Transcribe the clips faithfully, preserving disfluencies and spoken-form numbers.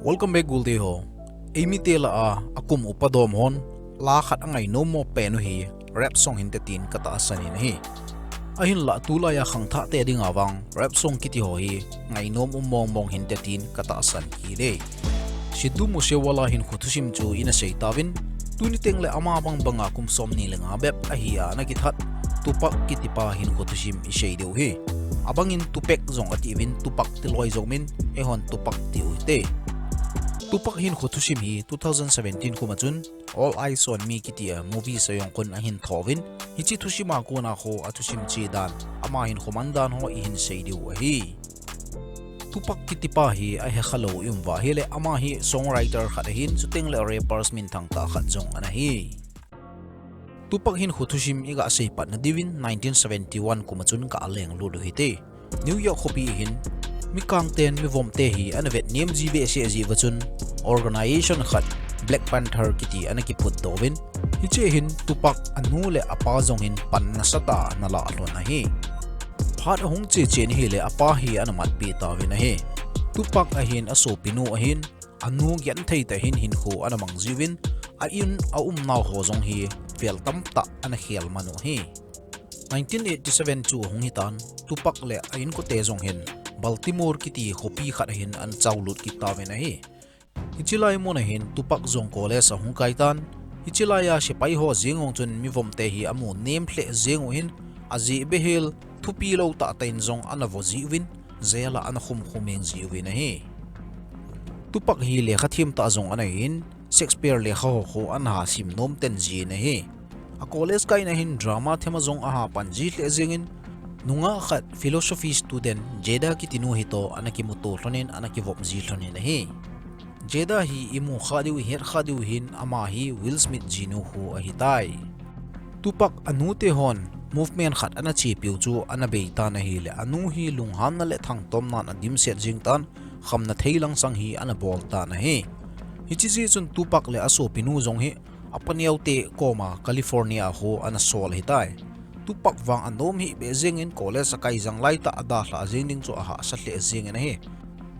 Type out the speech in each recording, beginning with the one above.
Welcome back, Gulde ho. Eimi te lah a, akum upa dom hon, la khat angainom mo pen u hi, rap song hinte tin katahsan in ahi. Ahinlah tulai a khangthah te dinga vang, rap song kiti ho hi, ngainom um mong mong hinte tin katahsan kit e. Sidhu Moosewala hinkho thusim chu ina sei tauvin, tuni teng le ama bang banga kum somni le nga bep ahi a ana kithat, Tupac kitipa hinkho thusim isei diu ahi. Abangin Tupac jong atiuvin, Tupac tiloi jong min, eihon Tupac tiu hite. Tupac hinkho thusim hi two thousand seventeen kum a chun All Eyez on Me kiti a movie song kon ahin thouvin, hiche thusim a kona ho athusim che dan, ama hinkho man dan ho ihin sei diu ahi. Tupac kitipa hi ahe khalou i um uva ahile, ama hi songwriter khat ahin, chuteng le rappers minthang tah khat jong ana hi. Tupac hinkho thusim iga sei patna diuvin nineteen seventy-one kum a chun ka aleng lut u hite. New York khopi hin, mikang ten mivom te hi ana vet nem ji behseh ji uva chun, organization khat Black Panther kiti ana kiphut doh uvin, hiche hin Tupac anu le apa jong hin pan nasatah a ana lah lhon ahi. Phat ahung che chen ahile apa hi ana matpeh tauvin ahi. Tupac ahin asopinu ahin, anu genthei tah in hinkho ana mang jiuvin, a in a umnau ho jong hi fel tamtah ana khel man u ahi. Nineteen eighty-seven chu ahung hitan, Tupac le a inkote jong hin Baltimore kiti khopi khat ahin ana chao lut kit tauvin ahi. Hiche lai mun a hin Tupac jong college ahung kai tan, hiche lai a sepai ho jeng hung chun mivom te hi amu nem lheh jeng u hin, ajeh behel thupi lou tah tah in jong ana vo ji uvin, jail a ana khum khum meng ji uvin ahi. Tupac hi lekha them tah jong ana hin, Shakespeare lekha ho khu ana ha sim nom ten ji in ahi. A college kaina hin drama them a jong aha pan ji lheh jeng in, nungah khat philosophy student Jada kiti nu hi toh ana kimuto lhon in ana kivop ji lhon in ahi. Jada hi imu kha diu, ihet kha diu hin, ama hi Will Smith jinu khu ahitai. Tupac anu te hon movement khat ana chepiu chu ana bei tan ahile, anu hi lunghanna le thangtomnan adimset jing tan, khamna thei langsang hi ana bol tan ahi. Hiche jeh chun Tupac le asopinu jong hi apaneo te koma California a khu ana sol ahitai. Tupac vang anom hih beh jeng in college akai jang lai tah adalhah jeng ding chu ahahsa lheh jeng in ahi.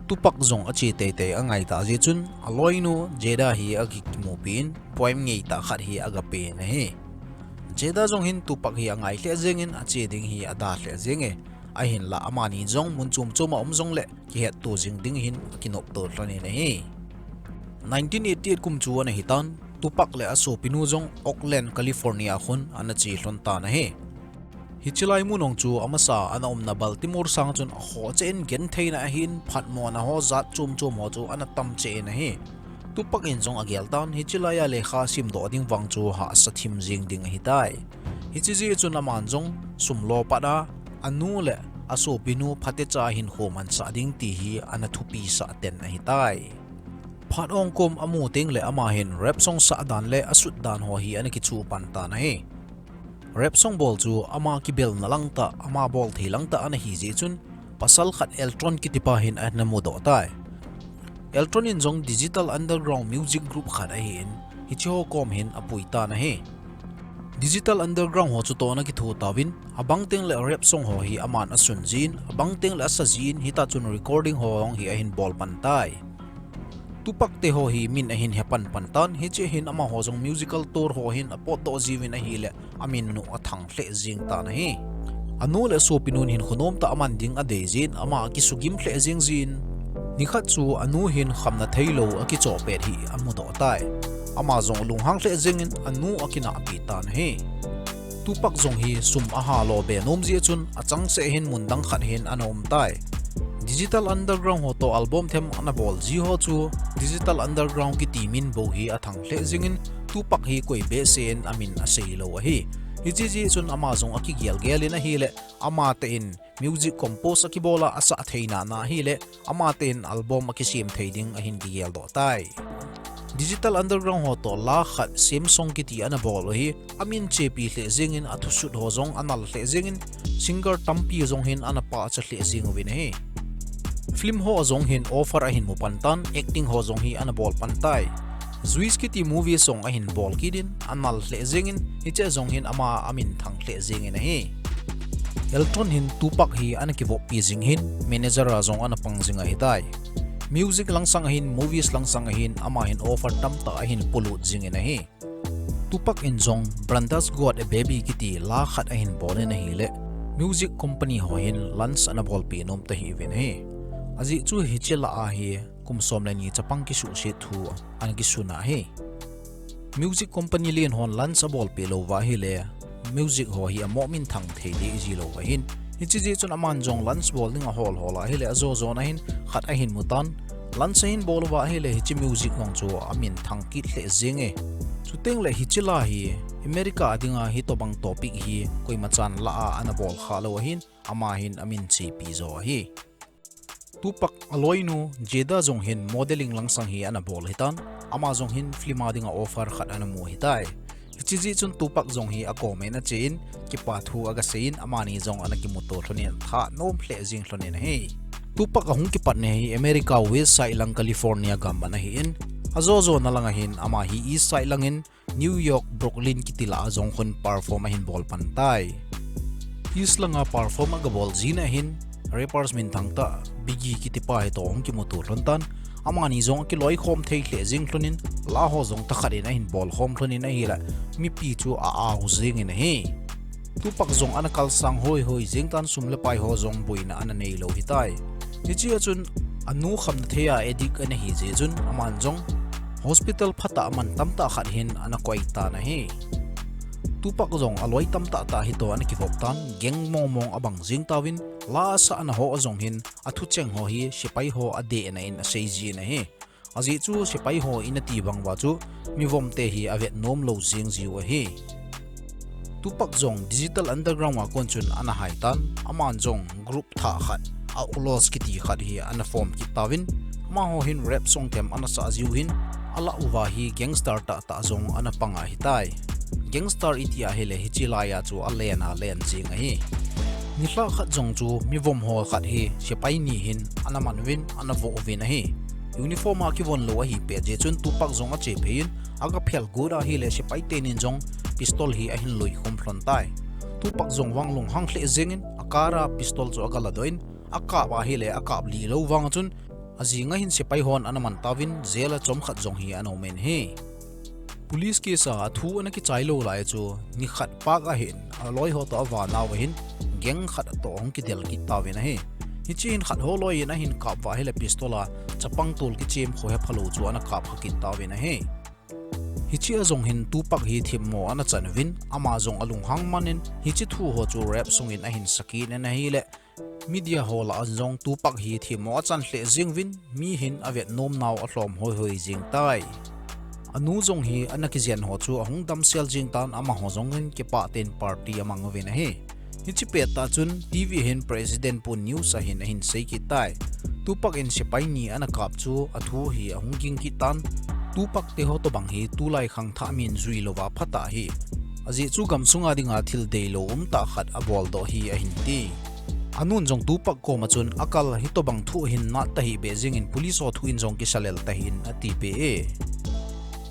Tupac jong ache teitei angai tah jeh chun, aloinu Jada hi akimupi in poem ngei tah khat hi aga pen ahi. Jada jong hin Tupac hi angai lheh jeng in ache ding hi ada lheh jeng e. Ahinlah amani jong mun chom chom a um jongle kihetto jing ding hin akinopto lhon in ahi. Nineteen eighty-eight kum chu ana hitan, Tupac le asopinu jong Oakland, California khun ana che lhon tan ahi. Hiche lai mun hung chu amasa ana umna Baltimore sang chun akhoh cheh in gentheina ahin, phatmona ho jat chom chom ho chu ana tam cheh in ahi. Tupac in jong agel tan, hiche lai a lekha simdoh ding vang chu hahsa thim jing ding ahitai. Hiche jeh chun aman jong sum lo pat a, anu le asopinu phatecha hinkho mansah ding ti hi ana thupisah ten ahitai. Phat ong kom amu teng le ama hin rap song sah dan le asut dan ho hi ana kichuh pan tan ahi. Rap song bol chu ama kibelna lang tah, ama bol thei lang tah ana hi jeh chun, pasal khat Elton kitipa hin ana mudoh tai. Elton in jong Digital Underground music group khat ahin, hiche ho kom hin apui tan ahi. Digital Underground ho chu toh ana kitho tauvin, abang teng le rap song ho hi aman asun jin, abang teng le asa jin, hita chun recording ho jong hi ahin bol pan tai. Tupac te ho hi min ahin he pan pan tan, hiche hin amaho jong musical tour ho hin apotdoh jiuvin ahile, amin u athang lheh jing tan ahi. Anu le asopinun hinkho nom tah aman ding adei jin, ama akisugim lheh jing jin. Nikhat chu anu hin khamna theilou akichoh pet hi amudoh tai. Ama jong alunghang lheh jeng in anu akinahpi tan ahi. Tupac jong hi sum aha lo be nom jeh chun achangseh hin mun dang khat hin ana um tai. Digital Underground ho toh album them ana bol ji ho chu Digital Underground kiti min bou hi athang lheh jeng in Tupac hi koi behseh in amin asei lou ahi. Hiche jeh chun ama jong akigel gel in ahile, amatah in music compose akibol a asah thei nana ahile, amatah in album akisem thei ding ahin kigel doh tai. Digital Underground ho toh la khat Same Song kiti ana bol u hi, amin chepi lheh jeng in athusut ho jong anal lheh jeng in, singer tampi jong hin ana pachat lheh jeng uvin ahi. Film ho a jong hin offer ahin mu pan tan, acting ho jong hi ana bol pan tai. Juice kiti movie song ahin bol kit in, anal lheh jeng in, hiche jong hin ama amin thang lheh jeng in ahi. Elton hin Tupac hi ana kivoppi jing hin, manager a jong ana pang jing ahitai. Music langsang ahin, movies langsang ahin, ama hin offer tamtah ahin polut jingin ahi. Tupac in jong Brandes got a Baby kiti la khat ahin bol in ahile, music company ho hin launch ana bolpeh nom tahih uvin ahi. Ajeh chu hiche la a hi kum som le ni chapang kisuhset thu ana kisun ahi. Music company len hon launch abolpeh lou uva ahile, music ho hi amoh minthang thei deh ji lou ahin. Hiche jeh chun aman jong launch bol ding ahol hol ahile, ajo jon ahin khat ahin mu tan. Launch ahin bol uva ahile, hiche music jong chu aminthang kit lheh jenge. Chuteng le hiche la hi America a dinga hitobang topic hi koima chan la a ana bol kha lou ahin, ama hin amin chepi jo ahi. Tupac aloinu Jada jong hin modeling langsang hi ana bol hitan, ama jong hin film a dinga offer khat ana mu hitai. Hiche jeh chun Tupac jong hi akom in ache in, kipa thu aga sei in, amani jong ana kimuto lhonin, thanom lheh jing lhonin ahi. Tupac ahung kipatna hi America West side lang California gam ana hi in, ajo jona langa hin ama hi East side langin New York, Brooklyn kiti la a jong khun perform ahin bol pan tai. East langa perform aga bol jina hin, rappers minthang tah Biggie kiti pa hitoh hung kimuto lhon tan, amani jong akiloikhom thei lheh jing lhonin, la ho jong thakhat in ahin bolkhom lhonin ahile, mipi chu a-au jingin ahi. Tupac jong ana kalsang hoihoi jing tan, sum le pai ho jong boina ana neilou hitai. Hiche a chun anu khamna thei a addict ana hi jeh chun aman jong hospital phatah man tamtah khat hin ana koi tan ahi. Tupac jong aloi tamtah tah hitoh ana kivop tan, gang mongmong abang jing tauvin, la asahna ho a jong hin athucheng ho hi sepai ho adehna in asei jin ahi. Ajeh chu sepai ho in ati bang uva chu mivomte hi avet nomlou jeng jiu ahi. Tupac jong Digital Underground a kon chun ana hai tan, aman jong group thah khat, Outlawz kiti khat hi ana form kit tauvin, amaho hin rap song them ana sah jiu hin, alah uva hi gangster tahtah jong ana pang ahitai. Gangster iti ahile hiche laiya chu alen alen jeng ahi. Nilhah khat jong chu mivom ho khat hi sepai ni hin ana man uvin, ana vo uvin ahi. Uniform a kivon lou ahi pet jeh chun Tupac jong ache phei in, aga phel got ahile sepai tenin jong pistol hi ahin loikhum lhon tai. Tupac jong vang lunghang lheh jengin, a car a pistol chu aga ladoh in, akap ahile akap lih lou vang chun, ajing ahin sepai hon ana man tauvin, jail a chomkhat jong hi ana um in ahi. Police case a athu ana kichai lou lai chu, nikhat park ahin, aloi ho toh avanau ahin, gang khat toh ahung kidel kit tauvin ahi. Hiche hin khat ho loi in ahin kap uva ahile pistol a, chapang tol kichem kho hephalou chu ana kap kha kit tauvin ahi. Hiche a jong hin Tupac hi themmo ana chan uvin, ama jong alunghang man in, hiche thu ho chu rap song in ahin sakit in ahile, media ho lah a jong Tupac hi themmo achan lheh jeng uvin, mi hin avet nomnau alhom hoihoi jeng tai. Anu jong hi ana kijen ho chu ahung damsel jeng tan, amaho jong hin kipah tah in party amang uvin ahi. Hiche pettah chun TV hin President pun news a hin ahin sei kit tai. Tupac in sepai ni ana kap chu athu hi ahung ging kit tan. Tupac te ho tobang hi tulai khangthah min jui louva phatah ahi. Ajeh chu gamsunga dinga thil deilou umtah khat aboldoh hi ahin ti. Anun jong Tupac koma chun akal hitobang thu ahin nat tahih beh jengin police ho thu in jong kisa lel tahih in atipeh e.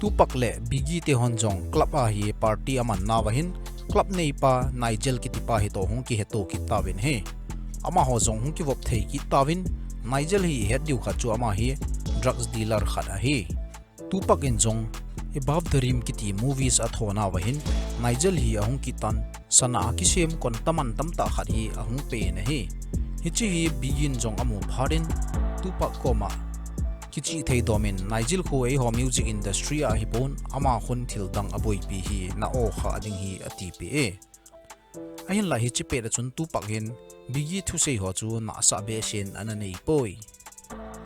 Tupac le Biggie te hon jong club a hi party aman nauva hin club neipa Nigel kitipa hitoh hung kiheto kit tauvin ahi. Amaho jong hung kivop thei kit tauvin, Nigel hi ihet diu khat chu ama hi drugs dealer khat ahi. Tupac in jong Above the Rim kiti movies athonauva hin Nigel hi ahung kit tan, sana a kisem kon taman tamtah khat hi ahung pen ahi. Hiche hi Biggie in jong amu phat in Tupac koma kichihthei dom in, Nigel khu eiho music industry a hipon, ama khun thil dang aboipi hi na-o kha ding hi atipeh e. Ahinlah hiche pet a chun Tupac hin Biggie thusei ho chu nahsah behseh in ana neipoi.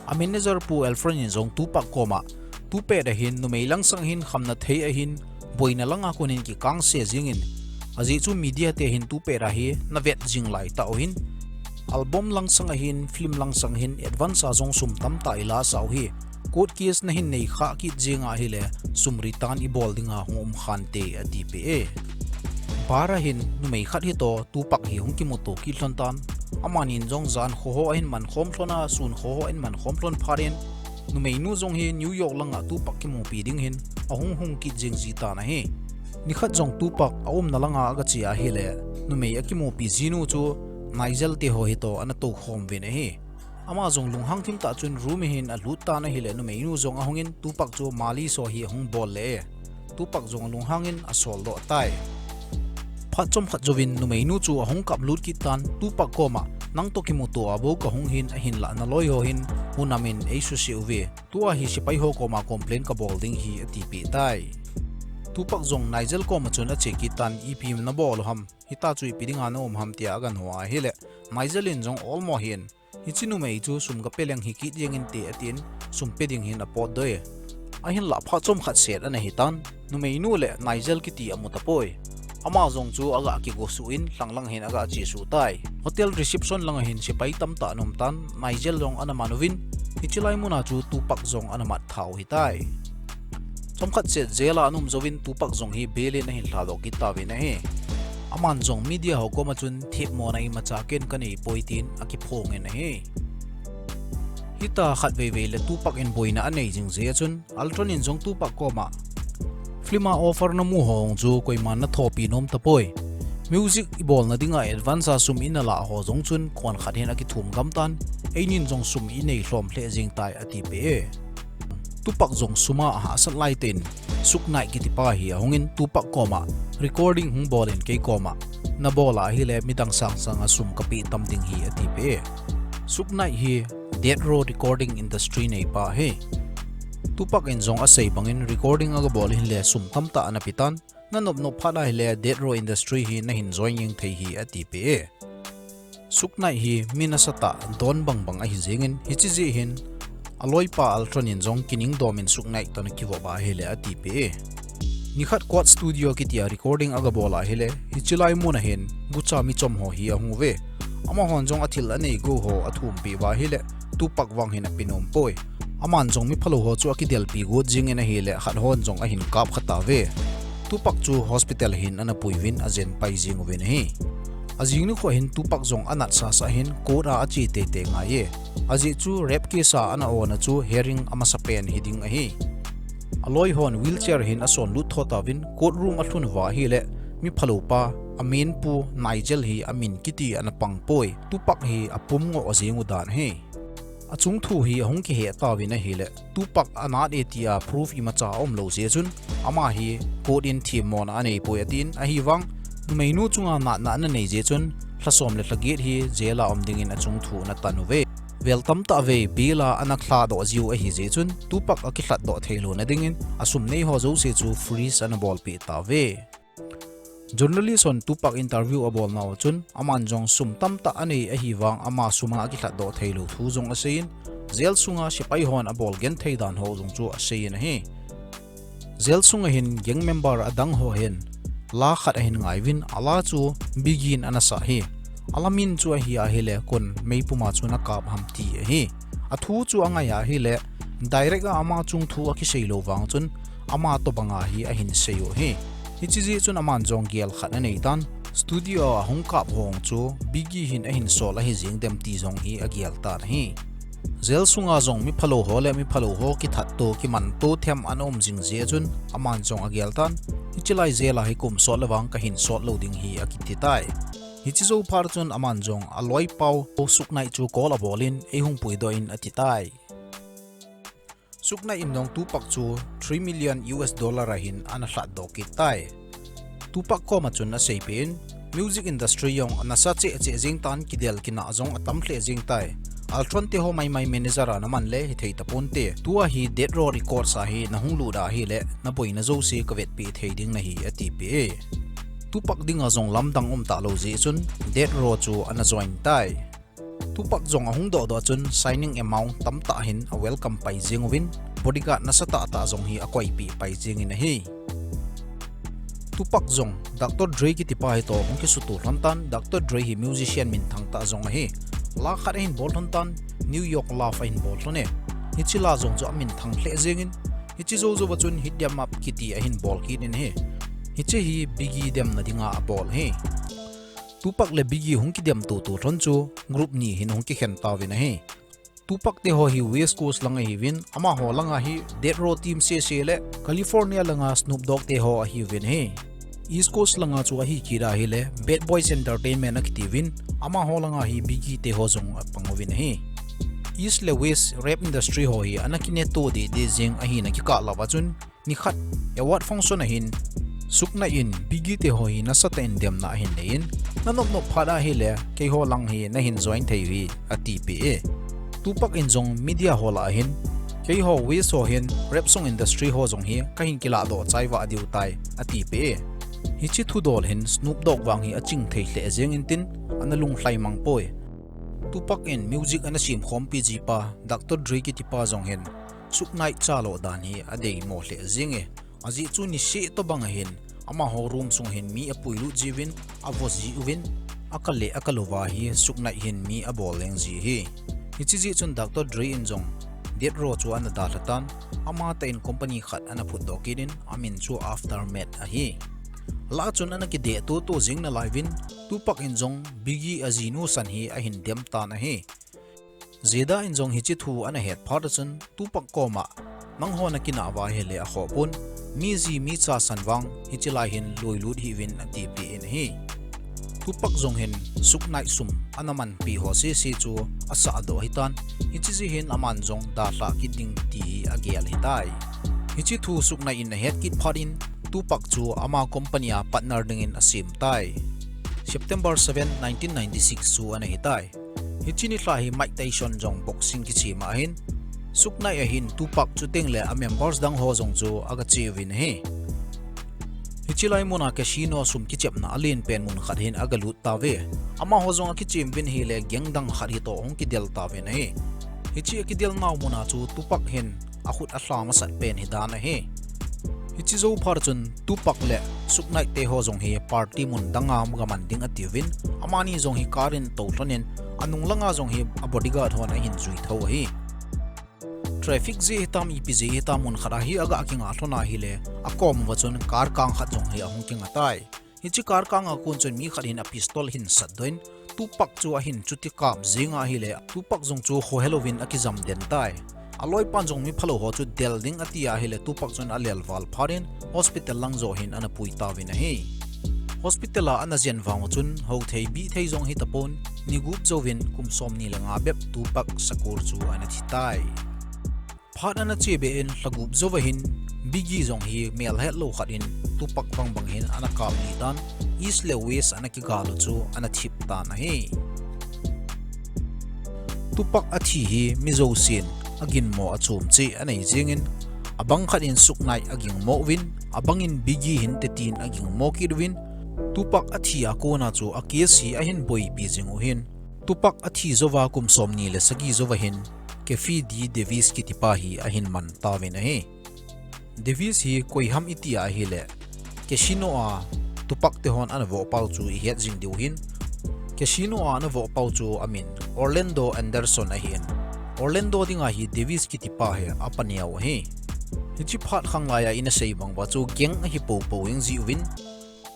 A manager Pu Alfred in jong Tupac koma, tupet a hin numei langsang hin khamna thei ahin, boina langa kon in kikangse jingin, ajeh chu media te hin tupet a hi navet jing laitah u hin, album langsang ahin, film langsang hin advance a jong sum tamtah ilasah u hi, court case nahin neikhah kit jeng ahile, sum return ibol dinga hung um khante atipeh e. Bar a hin numei khat hitoh Tupac hi hung kimuto kit lhon tan, amanin jong jan kho ho ahin mankhom lhon a, sun kho ho ahin mankhom lhon phat in, numeinu jong hi New York langa Tupac kimupi ding hin ahung hung kit jeng ji tan ahi. Nikhat jong Tupac aumna langa agache ahile, numei akimupi jinu chu Nigel te ho hitoh ana toukhom uvin ahi. Ama jong lunghang thim tah chun room a hin alut tan ahile numeinu jong ahungin Tupac chu Mali show hi ahung bol le e. Tupac jong alunghangin asoldoh tai. Phat chomkhat jouvin numeinu chu ahung kaplut kit tan Tupac koma, "Nang toh kimuto a bou kahung hin ahinlah naloi ho hin hunamin eisuse uve. Tua hi sepai ho koma complain kabol ding hi," atipeh tai. Tupac jong Nigel koma chun ache kit tan, "Ipi nabol u ham? Hitia chu ipi dinga naum ham?" tia aganho ahile, Nigel in jong olmo hin, "Hiche numei chu sum kape leng hi kit jeng inte," atin, sum pe ding hin apotdoh e. Ahinlah phat chomkhat set ana hitan, numeinu le Nigel kiti amu tapoi. Ama jong chu aga kigosuh in lhanglang hin aga chesuh tai. Hotel reception langa hin sepai tamtah ana um tan, Nigel jong ana man uvin, hiche lai muna chu Tupac jong ana mat tha u hitai. Chomkhat set jail a ana um jouvin Tupac jong hi bail in ahin lhadoh kit tauvin ahi. Aman jong media ho koma chun, "Themmona imacha ken kanei poi," tin akiphongin ahi. Hitia khatveivei le Tupac in boina anei jing jeh a chun, Altron in jong Tupac koma, "Film a offer namu ho chu koiman nathopi nom tapoi. Music ibolna dinga advance a sum inalah ho jong chun konkhat hin akithum gam tan, einin jong sum inei lhom lheh jeng tai," atipeh e. Tupac jong suma ahahsat laitah in, Suge Knight kitipa hi ahungin Tupac koma, "Recording hung bol in kei koma, nabol ahile midang sangsanga sum kapeh tam ding hi," atipeh e. Suge Knight hi Death Row Recording Industry neipa ahi. Tupac in jong asei bangin recording agabol ahile sum tamtah ana petan, nanop nop phat ahile Death Row Industry hi nahin join jeng thei hi, atipeh e. Suge Knight hi mi nasatah, don bangbang ahi jengin, hiche jeh hin aloipa Altron in jong kiningdomin Suge Knight toh anakivop ahile atipeh e. Nikhat Quad Studio kitia recording agabol ahile, hiche lai muna hin gucha michom ho hi ahung uve. Amahon jong athil anei gou ho athumpeh uva ahile, Tupac vang hin ape nompoi. Aman jong miphalou ho chu akidelpi got jengin ahile, khat hon jong ahin kapkha tauve. Tupac chu hospital hin ana puiuvin ajen pai jeng uvin ahi. Ajing nikho hin Tupac jong anatsasa hin court a ache teitei ngai e. Ajeh chu rape case a ana onna chu hearing amasapen hiding ahi. Aloi hon wheelchair hin asonlut tho tauvin courtroom alhun uva ahile, miphaloupa, amin pu Nigel hi amin kiti ana pangpoi. Tupac hi apum ngoh jeng u dan ahi. Achungthu hi ahung kihe tauvin ahile, Tupac anat e tia proof imacha aumlou jeh chun, ama hi court in themmona aneipoi atin, ahivang numeinu chunga natna ana nei jeh chun, lhasom le lhaget hi jail a um dingin achungthu ana tan uve. Vel tamtah vei bail a ana lhadoh jiu ahi jeh chun, Tupac akilhatdoh theilouna dingin asum nei ho jouse chu freeze ana bolpeh tauve. Journalist hon Tupac interview abolnauva chun, aman jong sum tamtah anei ahivang ama suma akilhatdoh theilou thu jong aseiyin, jail sunga sepai hon abol genthei dan ho jong chu aseiyin ahi. Jail sunga hin gang member adang ho hin la khat ahin ngaiuvin, ala chu Biggie in ana sah ahi. Ala min chu ahi ahile, kon meipuma chu nakap ham ti ahi. Athu chu angai ahile, direct a ama chungthu akiseilou vang chun, ama tobanga hi ahin seiu ahi. Hiche jeh chun aman jong gel khat aneitan, studio a ahung kap ho chu Biggie hin ahin sol ahi jeng dem ti jong hi agel tan ahi. Jail sunga jong miphalou ho le miphalou ho kithatto, kimanto them ana um jing jeh chun, aman jong ageltan, hichelai jail a hi kum sot le vang kahin sot lou ding hi akiti tai. Hiche jou phat chun aman jong aloipau Suge Knight chu call abolin, eihung puidoh in atitai. Suge Knight in jong Tupac chu three million U S dollar a hin ana lhatdoh kit tai. Tupac koma chun aseipeh in, music industry jong anasa cheh cheh jeng tan, kidel kinah jong atam lheh jeng tai. Altron te ho maimai manager a naman le hithei taponte. Tua hi Death Row Records a hi nahung lut ahile, naboina jouse kavetpeh thei ding nahi atipeh e. Tupac dinga jong lamdang umtalou jeh chun, Death Row chu ana join tai. Tupac jong ahung dohdoh chun signing amount tamtah hin a welcome pai jeng uvin, bodyguard nasatah tah jong hi akoipeh pai jengin ahi. Tupac jong Doctor Dre kitipa hitoh ahung kisuto lhontan, Doctor Dre hi musician minthang tah jong ahi. La khat ahin bol lhontan, New York Love ahin bol lhon e. Hiche la jong chu aminthang lheh jengin, hiche jou jouva chun Hit 'Em Up kiti ahin bol kit in ahi. Hiche hi Biggie demna dinga abol ahi. Tupac le Biggie hung kidem toto lhon chu group ni hin hung kikhen tauvin ahi. Tupac te ho hi West Coast lang ahiuvin, amaho langa hi Death Row team sese le California langa Snoop Dogg te ho ahiuvin ahi. East Coast langa chu ahi kit ahile Bad Boys Entertainment akitiuvin, amaho langa hi Biggie te ho jong apang uvin ahi. East le West rap industry ho hi ana kine to deh deh jing ahi na kikah lou a chun, nikhat award function a hin Suge Knight in Biggie te ho hi nasatah in demna ahin nei in, na nop nop phat ahile keiho lang hi nahin join thei uhi ati peh e. Tupac in jong media ho lah a hin, keiho West ho hin rap song industry ho jong hi kahin kilah doh chai vah diu tai ati peh e. Hiche thudol hin Snoop Dogg vang hi aching thei lheh jeng in tin, ana lunglhai mang poi. Tupac in music ana sem khompi ji pa Doctor Dre kiti pa jong hin Suge Knight chalo dan hi adei mo lheh jeng e. Ajeh chu niseh tobang a hin amaho room sung hin mi apui lut jiuvin, avo jiuvin, akal le akal uva hi Suge Knight hin mi abol leng ji ahi. Hiche jeh chun Doctor Dre in jong Death Row chu ana dalha tan, amatah in company khat ana phutdoh kit in, amin chu Aftermath ahi. Lah a chun ana kideh toto jing nalai uvin, Tupac in jong Biggie ajinu san hi ahin dem tan ahi. Jada in jong hiche thu ana het phat a chun Tupac koma, nangho nakinah uva ahile akhoh pon, mi ji mi cha san vang hiche lai hin loilut hih uvin ati peh in ahi. Tupac jong hin Suge Knight sum ana manpi ho sese chu asah doh ahitan, hiche jeh hin aman jong dalha kit ding ti hi agel ahitai. Hiche thu Suge Knight in ahet kit phat in Tupac chu ama company a partner dingin asem tai. September seven, nineteen ninety-six chu ana hitai. Hiche nilhah hi Mike Tyson jong boxing kichem a ahin, Suge Knight ahin Tupac chuteng le a members dang ho jong chu aga che uvin ahi. Hiche lai muna casino sum kichepna alen pen mun khat hin aga lut tauve. Amaho jong akichem uvin ahile gang dang khat hitoh hung kidel tauvin ahi. Hiche akidel nau muna chu Tupac hin akhut alha masat pen hidan ahi. Hiche jou phat chun Tupac le Suge Knight te ho jong hi party mun danga aga man ding atiuvin, amani jong hi car in tou lhonin, anung langa jong hi a bodyguard hon ahin jui tho ahi. Traffic jeh hitam, ipi jeh hitam mun khat a hi aga kinga lhon ahile, akom uva chun car kang khat jong hi ahung kinga tai. Hiche car kang a kon chun mi khat hin a pistol ahin satdoh in, Tupac chu ahin chuti kap jeng ahile, Tupac jong chu khohe louvin akijam den tai. Aloipan jong mi phalou ho chu del ding ati ahile, Tupac chun alel val phat in hospital lang joh hin ana pui tauvin ahi. Hospital a ana jen vang u chun houthei bihthei jong hitapon, ni gup jouvin kum somni le nga bep Tupac Shakur chu ana thi tai. Phat ana che be in lha gup jouva hin Biggie jong hi melhetlou khat in Tupac bangbang hin ana kap lih tan, East le West ana kigal u chu ana thip tan ahi. Tupac athi hi mi jousen aginmo achom cheh anei jengin, abang khat in Suge Knight agingmo uvin, abang in Biggie hin tetin agingmo kit uvin, Tupac athi a kona chu a case hi ahin boipi jing u hin, Tupac athi jouva kum somni le sagi jouva hin Keffe D Davis kiti pa hi ahin man tauvin ahi. Davis hi koi ham iti ahile, casino a Tupac te hon ana voh pau chu ihet jing diu hin, casino a ana voh pau chu amin Orlando Anderson ahin, Orlando dinga hi Davis kiti pa hi apa neo ahi. Hiche phat khang laiya ina sei bang uva chu gang ahi popo jeng jiuvin,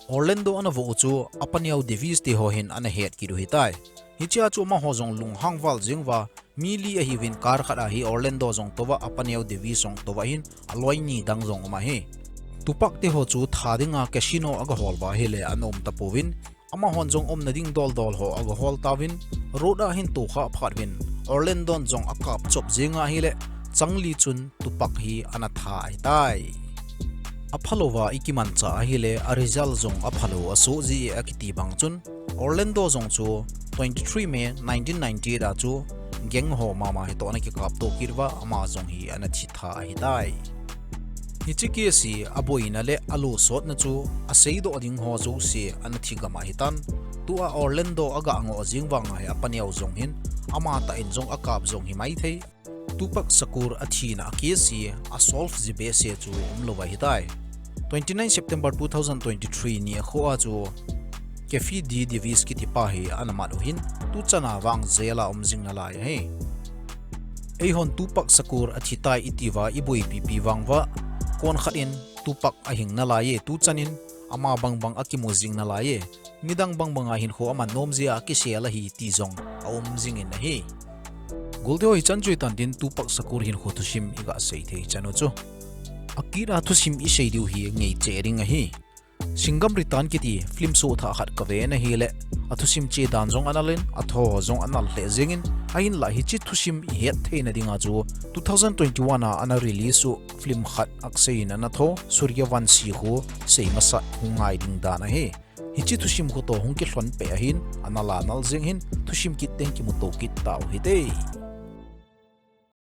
Orlando ana voh u chu apa neo Davis te ho hin ana het kit u hitai. Hichea chu amaho jong lunghang val jeng uva, mi li ahiuvin car khat a hi Orlando jong touva, apa neo Davis jong touva hin, aloi ni dang jong um ahi. Tupac te ho chu tha dinga casino aga hol uva ahile ana um tapouvin, amahon jong umna ding doldol ho aga hol tauvin, road a hin tou kha phat uvin, Orlando jong akap chop jeng ahile, changli chun Tupac hi ana tha ahitai. Aphalouva ikimanchah ahile, a result jong aphalou asoh jie akiti bang chun, Orlando jong chu twenty-three May nineteen ninety-eight a chu gang ho mama hitoh ana kikapto kit uva, ama jong hi ana thi tha ahitai. Hiche case hi aboina le alosotna chu aseidoh ding ho jouse ana thi gam ahitan, tua Orlando aga ngoh jing vanga hi apa neo jong hin, amatah in jong akap jong hi maithei, Tupac Shakur athina a case hi asolve ji behseh chu umlou ahitai. Twenty-nine September two thousand twenty-three ni akhoa chu Keffe D Davis kiti pa hi ana mat u hin, tuchana vang jail a um jing nalai ahi. Eihon Tupac Shakur athitai itiuva iboipipi vang uva, konkhat in Tupac ahing nalai e, tuchan in ama bangbang akimu jing nalai e, midang bangbanga hinkho aman nom jeh a akisel ahi ti jong aum jingin ahi. Golte ho, hichan chu hitan tin, Tupac Shakur hinkho thusim iga sei thei chan u chu. Akit a thusim isei diu hi ngei cheh ding ahi. Singam Return kiti film sohthah khat kave in ahile, athusim che dan jong anal in, atho jong anal lheh jengin, Ahinlah hiche thusim ihet theina dinga chu two thousand twenty-one a ana release u film khat Akshay in ana tho Suryavanshi khu seimasat hung ngai ding dan ahi. Hiche thusim khu toh hung kilhon peh ahin, ana la nal jeng hin thusim kit teng kimuto kit tau hite.